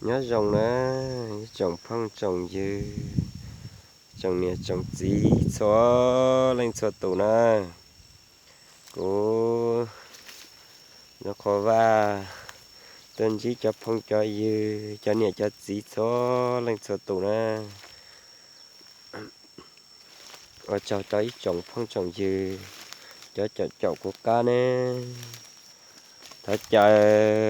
Nyob zoo na, ib tsoom phooj tsoom ywg, tsoom niam tsoom txiv txhua leej txhua tus na. Kuv Ntxoov Qhua Vaj tuaj ntsib cov phooj cov ywg, cov niam cov txiv txhua leej txhua tus na. Ua tsaug rau ib tsoom phooj tsoom ywg, cov caum caum kuv qab ne. Thov caw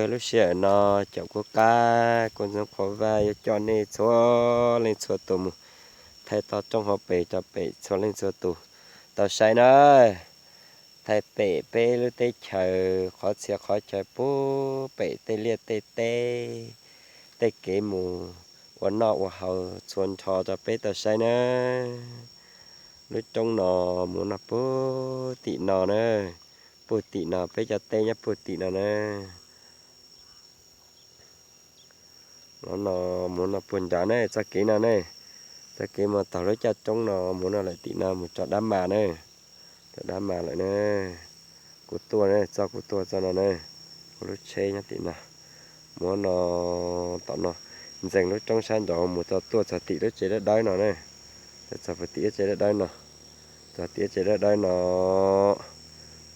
lub sij hawm no caum kuv qab, kuv Ntxoov Qhua Vaj yuav coj nej txhua leej txhua tus mus thaij toj roob hauv pes rau pem txhua leej txhua tus tau saib na. Thaij pem peb lub teb chaws qhov txhia qhov chaw puag pem tej liaj tej teb, tej kev mus ua noj ua haus txhua nrho rau peb tau saib na. Lub roob no mus no puag tim no na, puag tim no peb cov teb nyob puag tim no na. Los no mus no puag nrad ne, txoj kev no ne, txoj kev mus taug lub caj roob no mus no lawm tim no mus rau dab mas na, rau dab mas lawm na. Kuv tuaj ne, txoj kuv tuaj txoj no na, kuv lub tsheb nyob tim no. Mus no, tom no, ntxeev lub roob sab nraud mus txog tuaj txog tim lub tsev dawb dawb no na, txog puag tim lub tsev dawb dawb no, txog tim lub tsev dawb dawb no,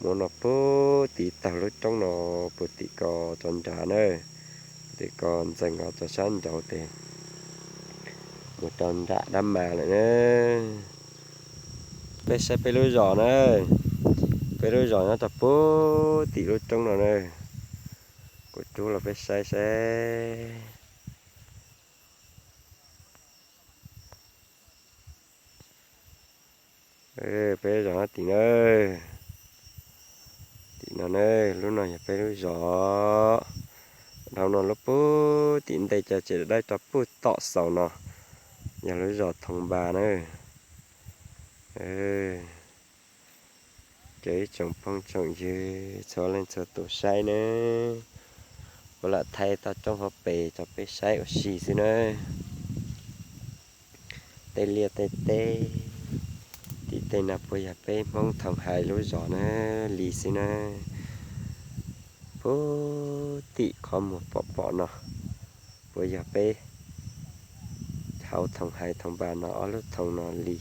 mus no puag tim taug lub roob no, puag tim ko rau nrad na, puag tim ko ntxeev os rau sab nraud tes mus rau nram dab mas lawm na. Peb saib peb lub zos na, peb lub zos nyob rau puag tim lub roob no na. Kuv rub los peb saib saib. Peb zos nyob tim na, tim no na, lub no yog peb lub zos. Dhau no lub puag tim ntej cov tsev dawb dawb rau puag tom xaus no yog lub zos Thoo Npas na. Ces ib tsoom phooj tsoom ywg txhua leej txhua tus saib na, kuv lam thaij toj roob hauv pes rau peb saib ua si xwb na. Tej liaj tej teb tim tej no puas yog peb Hmoob Thoom Hais lub zos na li xwb na. Puag tim qhov muag pom pom no puas yog peb hauv Thoom Hais Thoo Npas no ob lub thoo no li.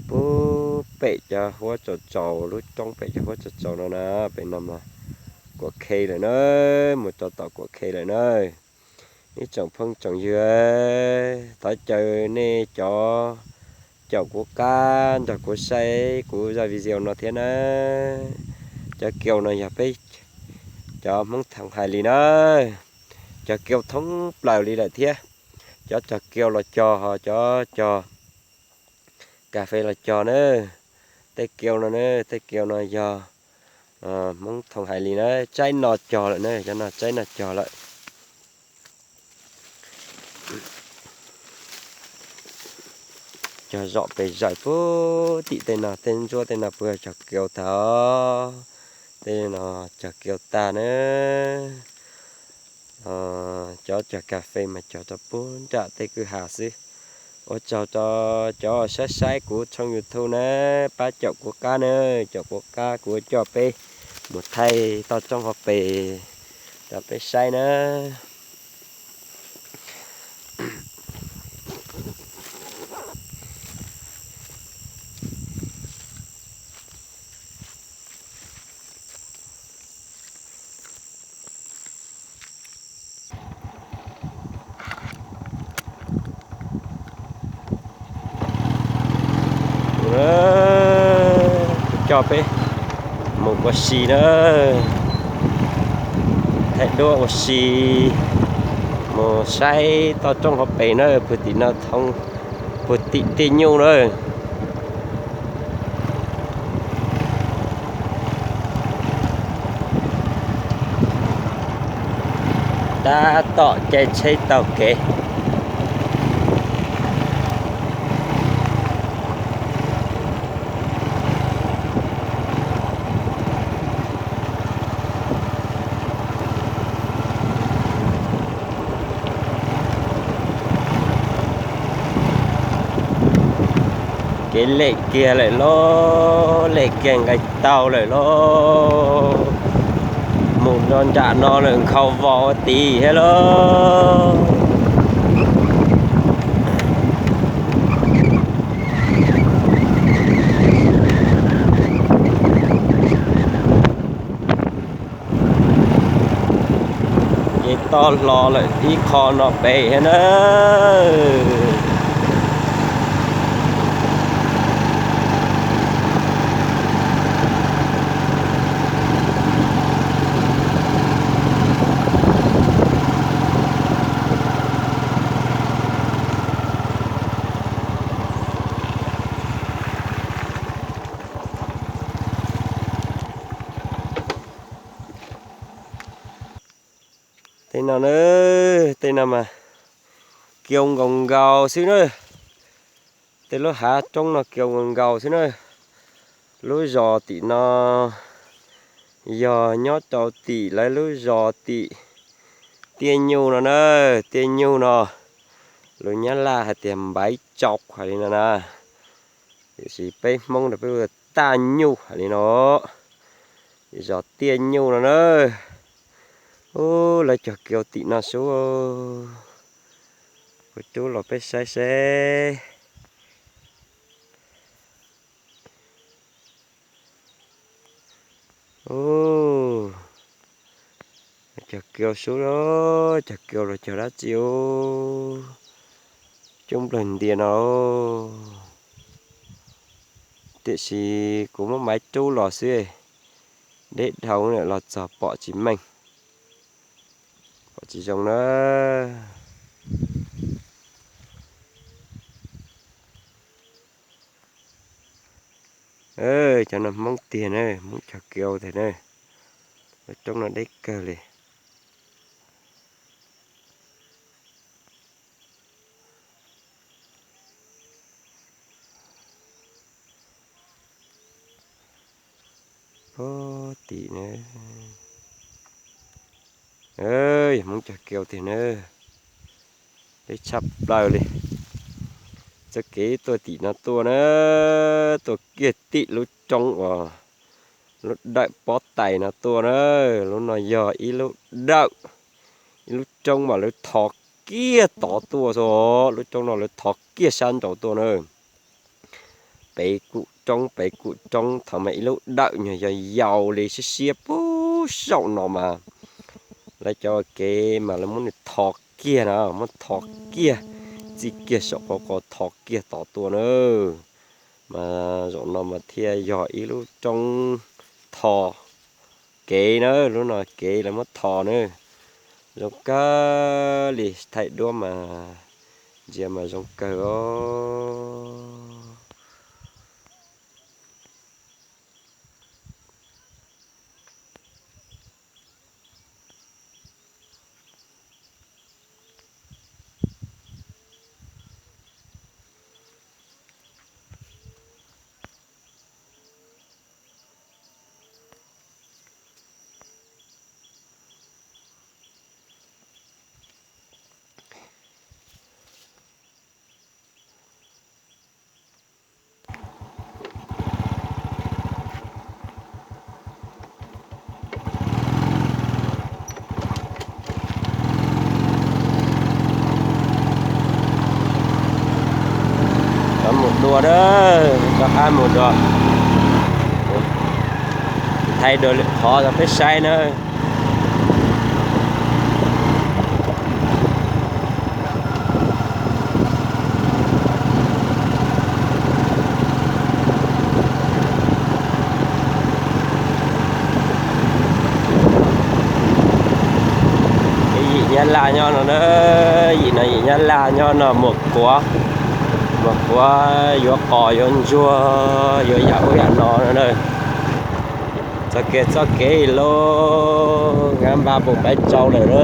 Puag pem cov huab tsaus tsaus, lub roob pem cov huab tsaus tsaus no na, pem no mas Kuam Khe lawm na, mus rau tom Kuam Khe lawm na. Ib tsoom phooj tsoom ywg, thov caw nej cov caum kuv qab nrog kuv saib kuv zaj video no thiab na. Cov kiau no yog peb cov Hmoob Thoom Hais li na, cog kiau thoob plaws li lawm thiab. Cov cog kiau los cog, ho cov cog kas fes los cog na. Tej kiau no na, tej kiau no yog Hmoob Thoom Hais li na, tsaib no cog lawm na, cov no tsaib no cog lawm. Cog zom pes zaws puag tim tej no, tej ntsuab tej no puas yog cog kiau tag, tej no cog kiau tag na. Cov cog kas fes mas cog rau puag nram tej kwj ha xwb. Ua tsaug rau cov saib saib kuv tshooj YouTube na, pab caum kuv qab na, caum kuv qab kuv coj peb mus thaij toj roob hauv pes rau peb saib na. Coj peb mus ua si na, thaij duab ua si, mus saib toj roob hauv pes na, puag tim no, puag tim tej nyuj na. Tab tom caij tsheb taug kev. Kev lem kiag lawm lauj, lem kiag nqes taug lawm lauj. Mus nram no lawm nkhaus vos ua tim thiab lauj. Los lawm ib qho no pem thiab na. Tej no na, tej no mas kiau nkaus nkaus xwb na. Tej lub hav roob no kiau nkaus nkaus xwb na. Lub zos tim no yog nyob rau tim lawv lub zos tim Tiaj Nyuj no na. Tiaj Nyuj no lus Nyab Laj hais tias Npaiv Tsaus hais li no na. Tiam sis peb Hmoob rau peb hu Taj Nyuj hais li no. Zos Tiaj Nyuj no na. Ub, lawv cog kiau tim no sub. Kuv rub los peb saib seb. Ub, cog kiau sub, cog kiau los cog dab tsi ub. Coob nplawg ntias no. Tiam sis kuv muab maiv rub los xwb, deb dhau los txog pom tsis meej, pom tsis zoo na. Cov no Hmoob tiag na, Hmoob cog kiau tiag na. Lub roob no deb kawg li. Pob tim na, yog Hmoob cog kiau tiag na, deb tshaj plaws li. Txoj kev tuaj tim no tuaj na, tuaj kiag tim lub roob uas lub dawm pob tais no tuaj na. Lub no yog ib lub dawm, ib lub roob mas lawv tho kiag tod tuaj xwb, lub roob no lawv tho kiag sab nraud tuaj na. Pem kum roob, pem kum roob, thaum mas ib lub dawm nyuag yau yau li siab siab puag saum no mas, lawv cov kev mas lawv muab nws tho kiag na, muab tho kiag, txij kiag saum qhov ko tho kiag tod tuaj na. Mas zaum no mas thiaj yog ib lub roob tho kev na, lub no kev lawv muab tho na. Zoo kawg li, thaij duab mas ntsia mas zoo kawg os. Rov mus dua na, rov qab mus dua, thaij dua lwm qhov rau peb saib na. Ib yim Nyab Laj nyob no na, yim no yim Nyab Laj nyob no, muag kuav, muag kuav yuav qos yuav ntsuag yuav yam ub yam no na. Txoj kev, txoj kev lauj, Nab Npab Npauj Npaiv Tsau lawm na.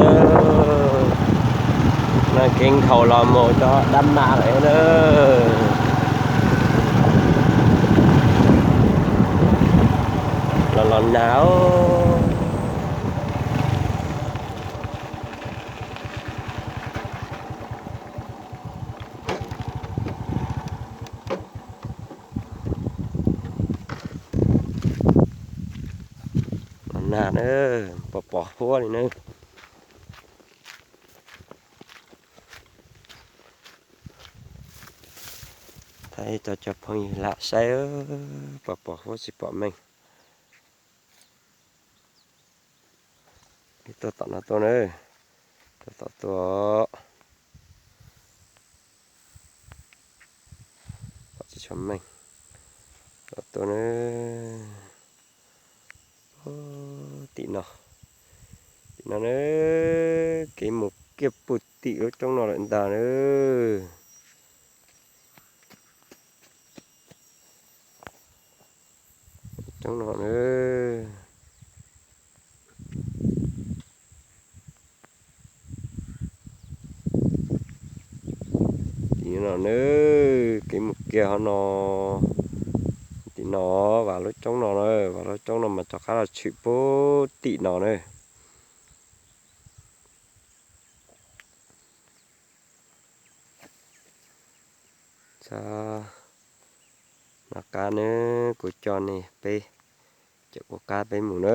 No kev nkhaus los mus rau Dab Mas lawm na. Los los nag. Los nag na, pos pos huab li na. Thaij rau cov phooj ywg lam saib, pos pos huab tsis pom meej. Tuaj tom no tuaj na, tuaj Tom tuaj, tom tsis tshua meej, tom tuaj na. Tim no, tim no na, kev mus kiag puag tim lub roob no lawm ntag na. Roob no na. Tim no na, kev mus kiag hov no. Tim no, vam lub roob no na, vam lub roob no mas rov qab los tshwm puag tim no na. Nov qab na, kuv coj nej peb, coj kuv qab peb mus na.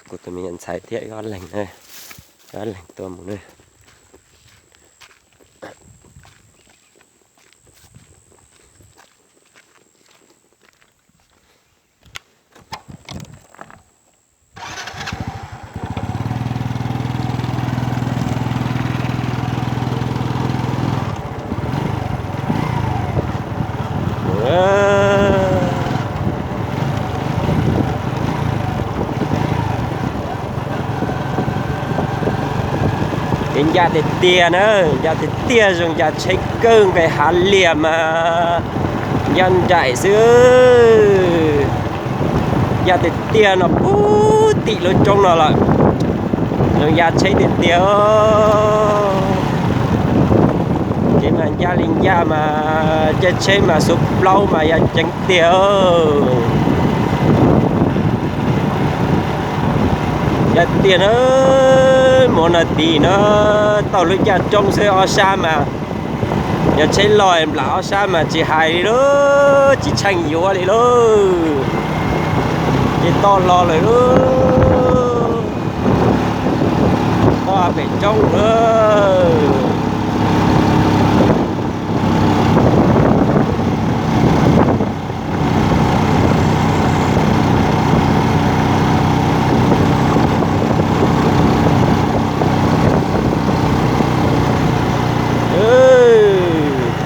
Kuv tus me nyuam ntxhais thiab ib ob leeg na, ib ob leeg tuaj mus na. Kev ncaj tiag tiag na, ncaj tiag tiag, zoo ncaj tsheb kawg nqes hav liam mas ncaj nraim xwb. Ncaj tiag tiag no puag tim lub roob no lawm, zoo ncaj tsheb tiag tiag. Kev mas ncaj li ncaj mas caij tsheb mas xuv plaub mas yog ceev tiag. Ncaj tiag na, mus no tim no tau lub caj roob xwb ob sab mas, yog tsheb loj nplam ob sab mas tsis hais li lauj, tsis tsheej yuav li lauj. Ces toj los lawm lauj, toj pem roob lawm.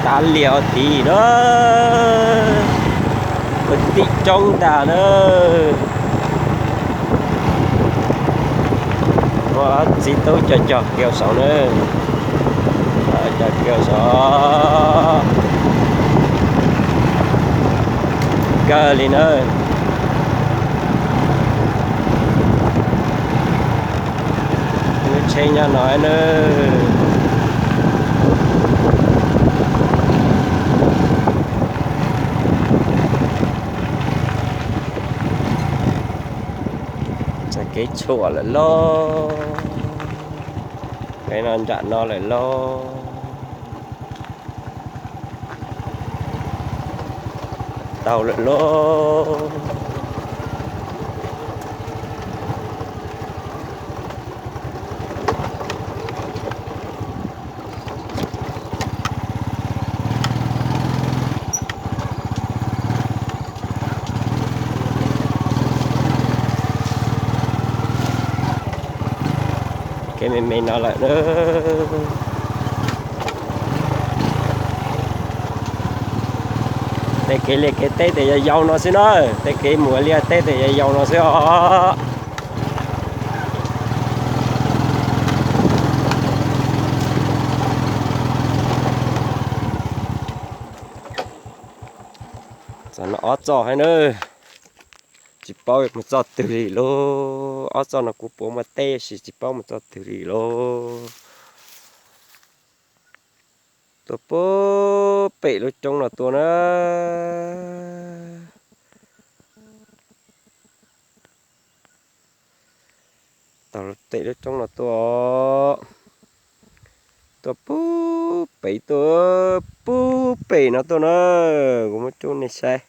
Tav liam os tim no, ua tim roob ntag na. Muaj txiv tub coj coj kiag saud na, coj kiag saud kawg li na. Lub tsheb nyob no na. Txoj kev tshuam lawm lauj, kev no nram no lawm lauj. Tau lawm lauj. Kev me me no lawm na. Tej kev liaj kev teb tes yog yau no xwb na, tej kev mus liaj teb tes yog yau no xwb os. Txog no ob txoj hab na, tsis paub mus txoj twg li lauj. Ob txoj no kuv puav muaj teb sis tsis paub mus txoj twg li lauj. Tuaj puag pem lub roob no tuaj na. Tau pem lub roob no tuaj, tuaj puag pem, tuaj puag pem no tuaj na. Kuv muab rub nej saib.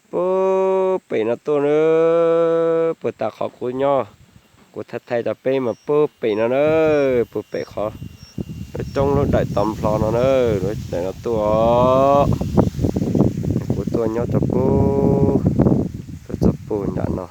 Puag pem no tuaj na, puag ta qhov kuv nyob, kuv thaij thaij rau peb mas puag pem no na, puag pem qhov lub Coob lub daim tau nplho no na, lub daim no tuaj, kuv tuaj nyob rau pub, tuaj txog pug nram no.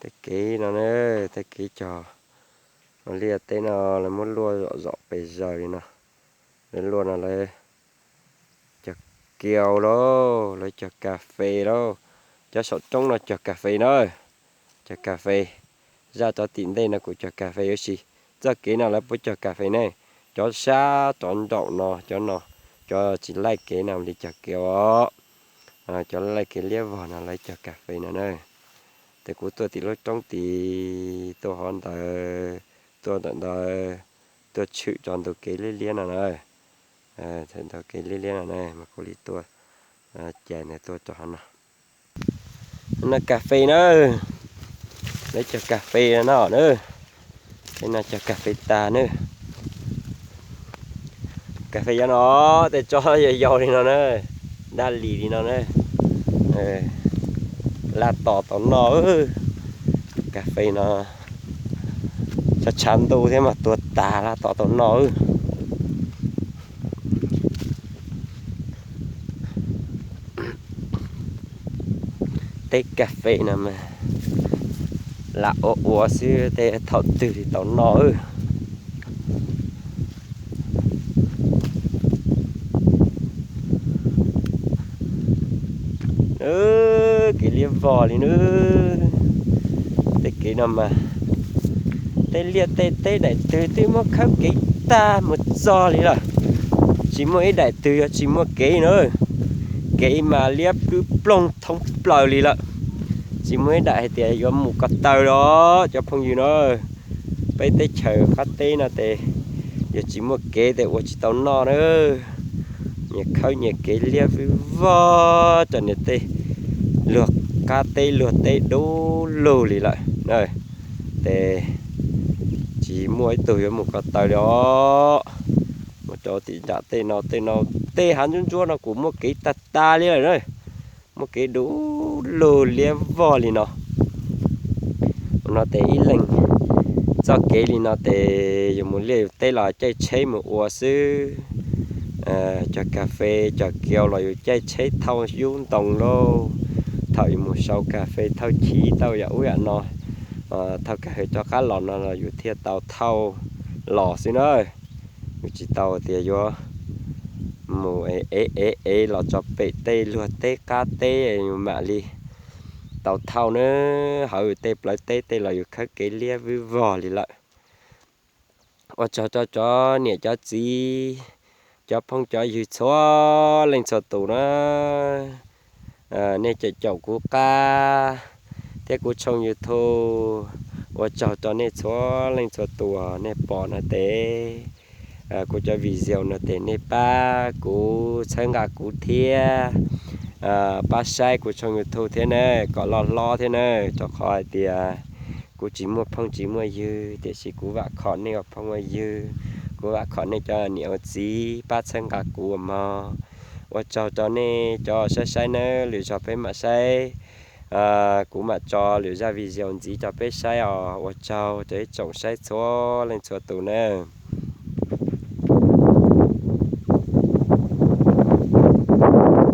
Tej kev no ne, tej kev cog liaj teb no lawv muab luaj zom zom pes zaws li no. Lawv luaj no lawv cog kiau lauj, lawv cog kas fes lauj. Cov saum roob no cog kas fes na, cog kas fes. Zaj rov tim ntej no kuv cog kas fes ua si. Txoj kev no lawv puab cog kas fes ne. Cov sab rov nraum no, cov no, cov tsis laij kev no li cog kiau os. Cov laij kev liab vog no lawv cog kas fes no na. Ces kuv tuaj tim lub roob tid, tuaj hov ntawd, tuaj ntawm ntawd, tuaj tshwm rau ntug kev liab liab no na. Ntug kev liab liab no na mas kuv li tuaj, cais ntawd tuaj rau hov no. No kas fes na, lawv cog kas fes no na. Tej no cog kas fes tas na. Kas fes yog no, tej tsob yau yau li no na, daj lis li no na. Laj tos tau noj, kas fes no tshav tshav ntuj thiab mas tuag tas laj tos tau noj. Teb kas fes no mas lam ua ua xwb tej thaum twg li tau noj. Kev liab vog li na. Tej kev no mas tej liaj tej teb daim twg twb muab khawb kev tag mus txog li lawm. Tsis muaj ib daim twg yuav tsis muaj kev na. Kev mas liab ploog thoob plaws li lawm. Tsis muaj ib daim hais tias yuav mus ko taw los cov phooj ywg na. Peb teb chaws qab teb no ces yog tsis muaj kev ces ua tsis tau noj na. Nyias khawb nyias kev liab vog rau nyias tej, luag qab teb luag teb dub lug li lawm. Ces tsis muaj ib tug yuav mus ko taw li os. Mus rau tim nram tej no, tej no, tej hav ntsuab ntsuab no kuj muaj kev tag tag li lawm na. Muaj kev dub lug liab vog li no. Ua no ces ib leeg txoj kev li no ces yus mus liaj yus teb los caij tsheb mus ua xwb. Cog kas fes cog kiau los yus caij tsheb thauj yub ntoo lauj. Thaum yus mus sau kas fes thauj chiv thauj yam ub yam no, thauj kas fes rov qab los no los yus thiaj tau thauj los xwb na. Yus tsis tau tias yuav mus ev ev ev los tso pem tej luag teb qab teb yus mam li tau thauj na. Hauv tej plawv teb tej los yus khawb kev liab vog li lawm. Ua tsaug rau cov niam cov txiv, cov phooj cov ywg txhua leej txhua tus na. Nej caum caum kuv qab thiab kuv tshooj YouTube, ua tsaug rau nej txhua leej txhua tus nej pom no ces kuv cov video no ces nej pab kuv txhawb nqa kuv thiab pab saib kuv tshooj YouTube thiab na, kom loj hlob thiab na, rau qhov hais tias kuv tsis muaj phooj tsis muaj ywg tiam sis kuv vam khom nej ua phooj ua ywg, kuv vam khom nej cov niam ua txiv pab txhawb nqa kuv ua mog. Ua tsaug rau nej cov saib saib nawb, lwm zaug peb mam saib, kuv mam tso lwm zaj video ntxiv rau peb saib os. Ua tsaug rau ib tsoom saib txhua leej txhua tus nawb.